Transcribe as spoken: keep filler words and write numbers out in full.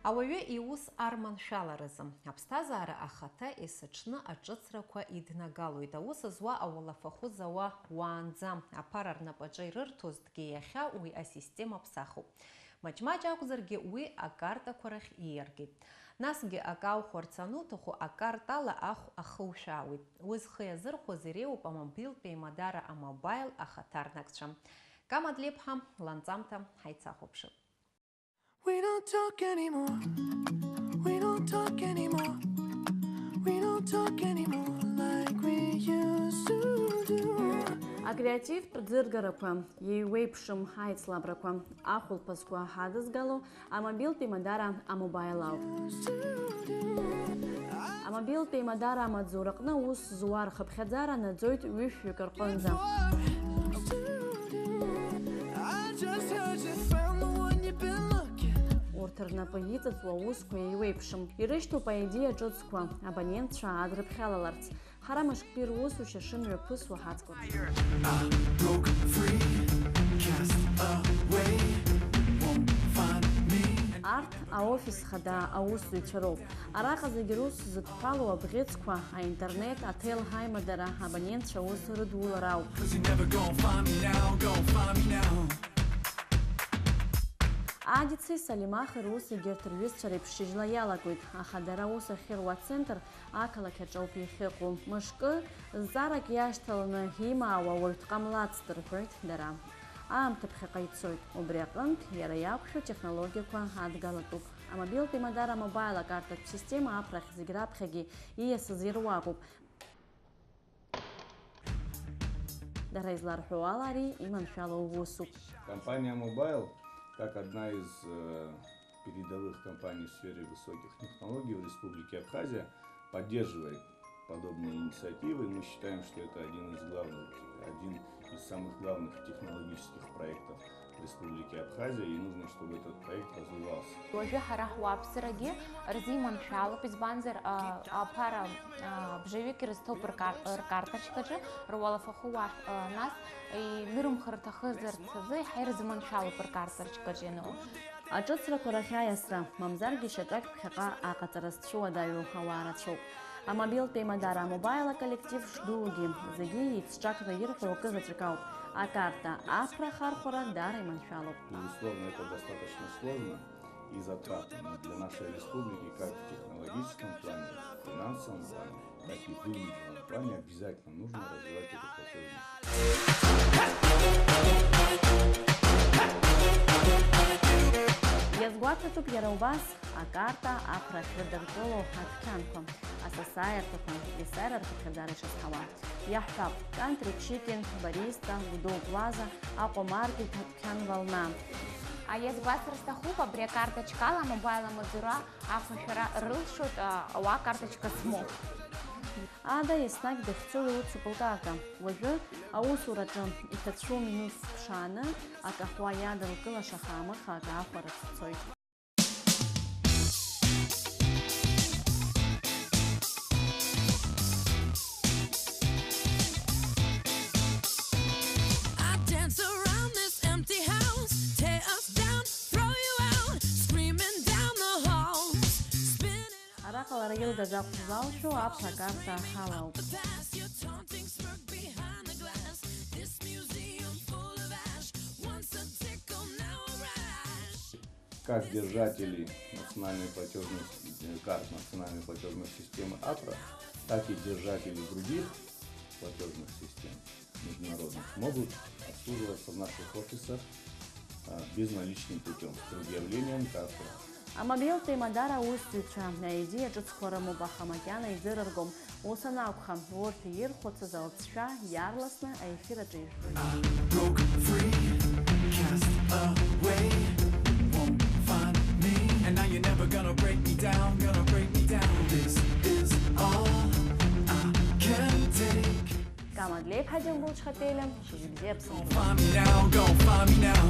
Ауаҩы иус арманшәаларазы, аԥсҭазаара ахаҭа есыҽны аҿыцрақәа иднагалоит. Аус зуа ауалафахәы зауа уаанӡа, аԥара рнапаҿы ирырҭозҭгьы иахьа уи асистема ԥсахуп. Маҷ-маҷ акәзаргьы уи акартақәа рахь ииаргеит. Насгьы акы аухәарц ануҭаху акартала ахә ахушәаауеит. Уи зхы иазырхәаз иреиуоуп амобилтә еимадара амобаил ахаҭарнакцәа. Кама Длеиԥҳа, ланҵамҭа, ҳаицахәаԥшып. We don't talk anymore. We don't talk anymore. We don't talk anymore like we used to do. Акреативтә ӡыргарақәа, еиуеиԥшым аицлабрақәа, ахәылԥазқәа ҳадызгало амобилтә еимадара амобаил ауп. Амобилтә еимадара амаҵзураҟны аус зуа рхыԥхьаӡара наӡоит ҩышәҩык рҟынӡа. Урҭ рнапы иҵыҵуа аусқәа еиуеиԥшым. Ирышьҭоуп аидеиа ҿыцқәа, абонентцәа адрыԥхьалаларц. Ҳара мышктәи русушьа шымҩаԥысуа ҳаҵкәыршоуп. I broke free, cast away, won't find me. Арҭ аофис хада аусзуҩцәа роуп. Араҟа зегьы рус зыдҳәалоу абӷьыцқәа, аинтернет, аҭел ҳаимадара, абонентцәа аус рыдулара ауп. 'Cause you never gonna find me now, gonna find me now. Адици Салимахи рус егьырҭ рҩызцәа реиԥш шьыжьла иалагоит, аха дара аус ахьыруа ацентр ақалақь аҿоуп иахьыҟоу. Мышкы, зҵаарак иашьҭаланы имаауа уаҩ дҟамлацт, рҳәоит дара. Аамҭа ԥхьаҟа ицоит, убри аҟынтә иара иақәшәо технологиақәа адгалатәуп. Амобилтә еимадара амобаил акартатә система аԥрахь зегь раԥхьагьы ииасыз ируакуп. Дара изларҳәо ала, ари иманшәалоу усуп. Компания Mobile, как одна из, э, передовых компаний в сфере высоких технологий в Республике Абхазия, поддерживает подобные инициативы. Мы считаем, что это один из главных, один из самых главных технологических проектов Республики Абхазия, и нужно, чтобы этот проект развивался. Уажәы ҳара ҳуааԥсырагьы рзиманшәалоуп, избанзар, а, аԥара, а, бжаҩык ирызҭоуп ркар-, ркарточкаҿы, руалафахәы уахь, а, нас инырымхыр рҭахызарц азы иаҳа ирзыманшәалоуп ркарточкаҿы иану. Аҿыцрақәа рахь аиасра, мамзаргьы шьаҿак ԥхьаҟа аҟаҵара зцәыуадаҩу ауаа рацәоуп. Амобилтә еимадара амобаил аколлектив шдуугьы, зегьы еицҿакны ирҳәо акы заҵәык ауп, акарта аԥра ахархәара даара иманшәалоуп. Безусловно, это достаточно сложно и затратно, но для нашей республики как в технологическом плане, в финансовом плане, так и в имиджевом плане обязательно нужно развивать эту платежность. Иазгәаҭатәуп иара убас акарта аԥра ахьрыдыркыло адәқьанқәа, асасааирҭақәа, есааира рхыԥхьаӡара ишазҳауа. Иаҳҳәап, Country Chicken, Бариста, Гәдоу Плаза, Аҟәа Маркет, адәқьан Волна. А, иазгәасҭар сҭахуп, абри акарточкала амобаил амаҵзура ақәыршәара рылшоит, а, ауаа карточка змоу. Ада еснагь дахьцо илыцуп лкарта. Уажәы аусураҿы иҭацәу минуҭс ԥшааны, акаҳуа иадылкылаша хаамыха акы аахәара дцоит. I dance around this empty house, tear us down, throw you out, screaming down the halls, spinning. Араҟа лара илгаз акәзалшәо аԥра акарта ҳалоуп. Past your taunting smirk behind the glass. This museum full of ash. Once a tickle, now a rash. Как держатели национальной платежной с-, э, карт национальной платежной системы АПРА, так и держатели других платежных систем международных могут обслуживаться в наших офисах, а, безналичным путём, с предъявлением карты. Амобилтә еимадара аусзуҩцәа аидеиа ҿыцқәа рымоуп, аха макьана изырыргом. Ус анакәха, урҭ ирхәыцыз алҵшәа иаарласны аефир аҿы ижәлоит. I broke free, cast away, won't find me. And now you're never gonna break me down, gonna break me down. This is all I can take. Кама Длеиԥҳа, Џьамбул Чхапелиа, шьыжьбзиа, Аԥсынтәыла. Go find me now, go find me now.